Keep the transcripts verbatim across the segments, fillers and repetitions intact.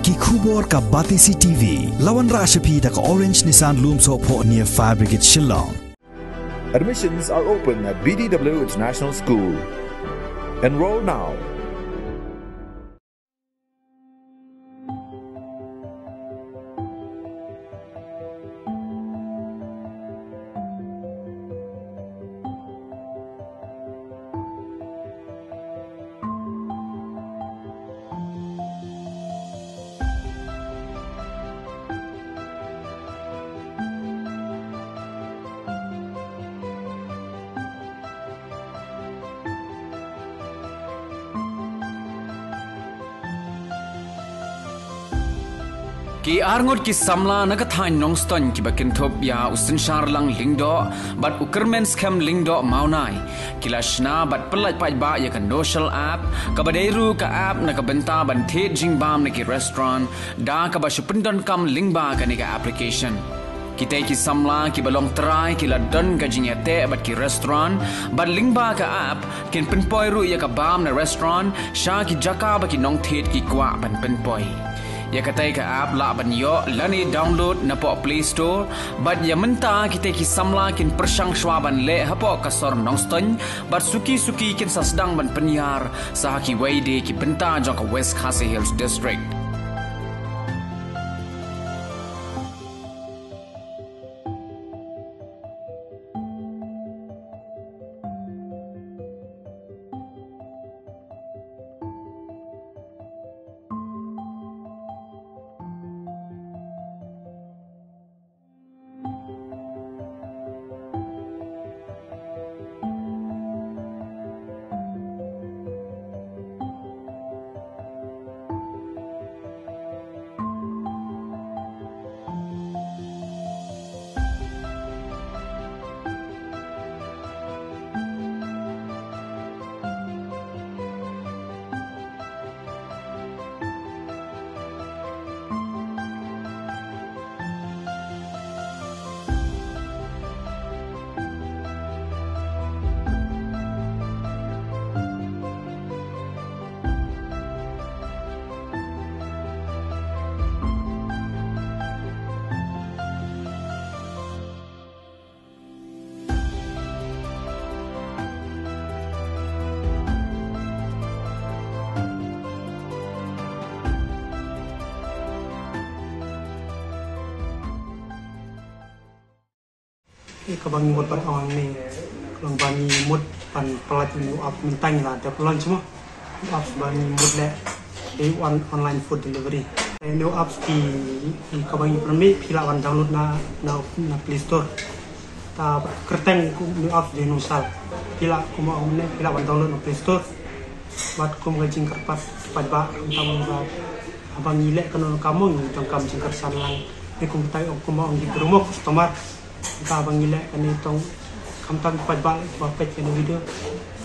Ki khubor ka Batesi T V. La wanrah sha phi da ka Orange Nissan Lumsohphoh near Fire Brigade Shillong. Admissions are open at B D W International School. Enroll now. Ki arngut ki samla na ka thaiñ Nongstoiñ kiba kynthup ïa u Synshar Lang Lyngdoh bad u Kyrmen Skhem Lyngdoh Mawnai ki la shna bad pyllait paidbah ïa ka Noshal app, kaba dei ruh ka app na ka bynta ban thied jingbam na ki restaurant, da kaba shu pyndonkam lyngba kane ka application. Kitei ki samla kiba long trai ki la don ka jingïateh bad ki restaurant, bad lyngba ka app kin pynpoi ruh ïa ka bam na restaurant sha ki jaka ba ki nongthied ki kwah ban pynpoi. Ïa katei ka app lah ban ïoh lane download napoh Play Store, bad ïa mynta kitei ki samla kin pyrshang shuwa ban leh hapoh ka sor Nongstoiñ, bad suki suki kin sa sdang ban pynïar sa ha kiwei de ki bynta jong ka West Khasi Hills District. Ïa kaba ngi mut ban ong ne, ka long ba ngi mut ban pyllait ïa une u app, mynta ngi la dep launch mo. Une u app ba ngi mut leh dei on-, online food delivery. Une u app ki, ki kaba ngi pynmih phi lah ban download na, na, na Play Store. Ta kyrteng une u app dei Noshal. Phi lah kumba ong ne, phi lah ban download na Play Store. Bad kum ka jingkyrpad paidbah, kumta ba haba ngi leh kano kano ka kam mo ngi donkam jingkyrshan lang. Dei kumta ong kumba ong ki briew mo customer. Kaba ngi leh kane tang, khamtam paidbah ba peit kane video.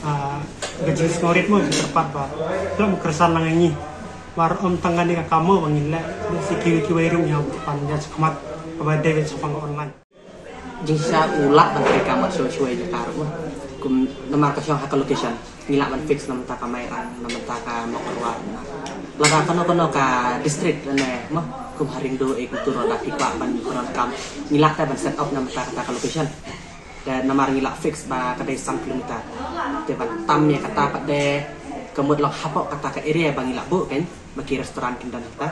Ah, ka jingsngewrit mo jingkyrpad ba la kyrshan lang ïa ngi. Namar ym tang kane ka kam mo ba ngi leh, leh sa kiwei kiwei ruh ngi hap ban ïa shakhmat kaba dei shaphang online. Jingshisha u lah ban trei kam shuwa shuwa ïa ka ruh mo. Kum namar ka shong ha ka location. Ngi lah ban fix na bynta ka Mairang, na bynta ka Mawkyrwat, na lada kano kano ka district lane mo, kum ha Ring Doo, eh, kumtu ruh lada phi kwah ban pyndonkam, ngi lah te ban set up na bynta kata ka location. Te namar ngi lah fix ba ka dei san kilometer. Te ban tam ïa kata pat de ka mut long hapoh kata ka area ba ngi lah buh kan, ba ki restaurant kin don kata.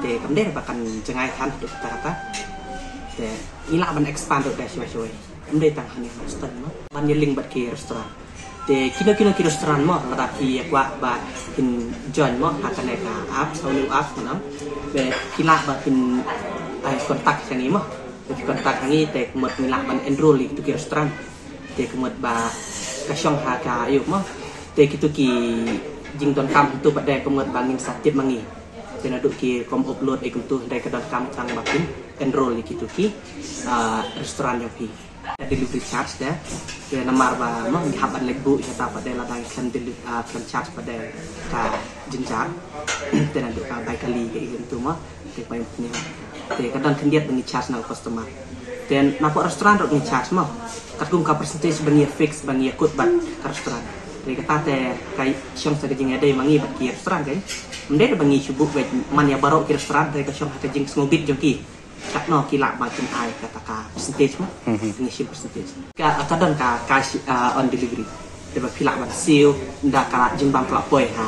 Te kam dei ba kan jngai than haduh kata kata. Te ngi lah ban expand ruh de shuwa shuwa. Kam dei tang hangne ha Nongstoiñ mo, ban ïa link bad ki restaurant. Te kino kino ki restaurant mo, lada phi ïa kwah ba kin join mo ha kane ka app, ha une u app mo, be phi lah ba kin ai contact sha ngi mo. Be phi contact ha ngi te ka mut ngi lah ban enroll ïa kitu ki restaurant. Te ka mut ba ka shong ha ka aïu mo. Te kitu ki jingdonkam tu pat de ka mut ba ngin sa tip ma ngi. Te naduh ki rukom upload ïa kumtu, hynrei ka donkam tang ba kin enroll ïa kitu ki, ah, restaurant jong phi. Delivery charge de, te namar ba mo ngi hap ban leit buh shata pat de, lada ngi khlem deli-, ah, khlem charge pat de ka jynjar. Te naduh ka bai kali ka ïa kumtu mo, te bai pynïar. Te ka don khyndiat ba ngi charge na ka customer. Te napoh restaurant ruh ngi charge mo. Katkum ka percentage ba ngi fix ba ngi ïa kut bad ka restaurant. Te kata te ka shong sa ka jingïadei ma ngi bad ki restaurant, ka ym dei ba ngi shu buh beit man ïa baroh ki restaurant, te ka shong ha ka jingsngewbit jong ki. Katno ki lah ba kin ai kata ka percentage mo. Ngi shim percentage. Ka, ka don ka cash, ah, on delivery. Te ba phi lah ban siew da ka jingbam pla poi ha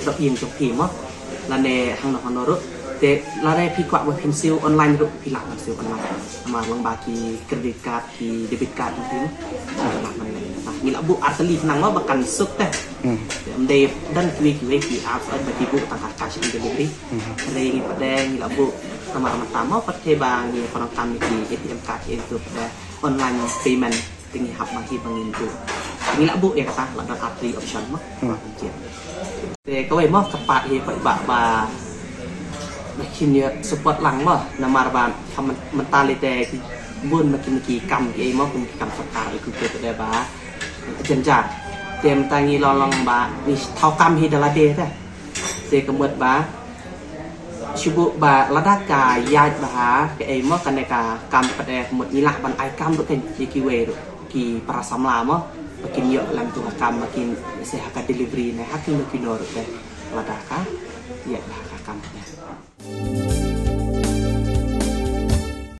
dok ïing jong phi mo. Lane hangno hangno ruh. Te lane phi kwah ba phin siew online ruh, phi lah ban siew online. Namar lyngba ki credit card, ki debit card jong phi mo. Lah ban leh. Ngi lah buh ar tylli khnang mo ba kan suk te. Te ym dei, don kiwei kiwei ki apps ba ki buh tang ka cash on delivery. Hynrei ngi pat de ngi lah buh namar mynta mo pat te ba ngi pyndonkam ïa ki A T M card ïa ki tu pat de online payment. Te ngi hap ma ki ba ngin buh. Te ngi lah buh ïa kata, lah don ar tylli option mo. Te kawei mo ka pat hi pat ba, ba ba kin ïa support lang mo, namar ba ha myn-, mynta lei te ki bun ma ki, ma ki kam kiei mo, kum ki kam sorkar, ïa ki te pat de ba jynjar. Te mynta ngi long long ba ngi thaw kam hi da lade te. Te ka mut ba shu buh ba lada ka ïaid bha kaei mo, kane ka kam pat de ka mut ngi lah ban ai kam ruh kan ïa kiwei ruh ki para samla mo, ba kin ïoh lem tu ka kam, ba kin se ha ka delivery ne ha kino kino ruh te, lada ka ïaid bha ka kam pat de.